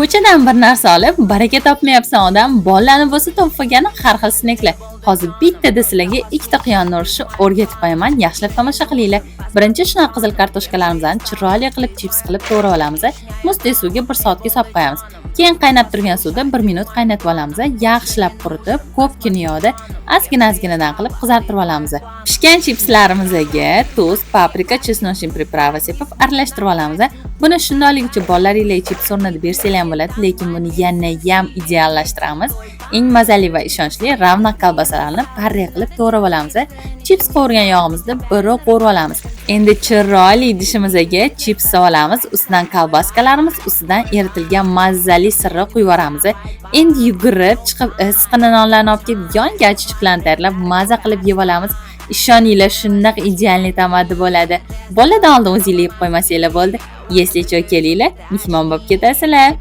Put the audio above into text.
Ko'chadan bir narsa olib, baraka topmayapsan odam, bolalarni bo'lsa topgani har xil sneklar. Hozir bittada sizlarga ikkita quyonni urishni o'rgatib qo'yaman, yaxshilab tomosha qilinglar. Birinchi shunaqa qizil kartoshkalarimizni chiroyli qilib chips qilib to'g'rab olamiz. Muzdek suvga 1 soatga solib qo'yamiz. Keyin qaynab turgan suvda 1 minut qaynatib olamiz. Yaxshilab quritib, ko'pkina yog'da ozgina-ozginadan qilib qizartirib olamiz. Pishgan chipslarimizga tuz, paprika, чесночный приправа sepib aralashtirib olamiz. Buni shundoqligicha bolalaringlar chips o'rnida bersanglar ham bo'ladi, lekin buni yana ham ideallashtiramiz. Eng mazali va ishonchli Ravnaq kolbasalarini parre qilib to'g'rab olamiz. Chips qovurgan yog'imizda bir qovurib olamiz. Endi chiroyli idishimizga chips solamiz, ustidan kolbaskalarimiz, ustidan eritilgan mazali sirni quyib yuboramiz. Endi yugurib chiqib issiqqina nonlarni olib kelib, yonga achchiqlarni tayyorlab, maza qilib yeb olamiz. Ishoninglar, shunaqa идеальный tamaddi bo'ladi. Boladan oldin o'zinglar yeb qo'ymasanglar bo'ldi. Если что, kelinglar, mehmon bo'lib ketasizlar.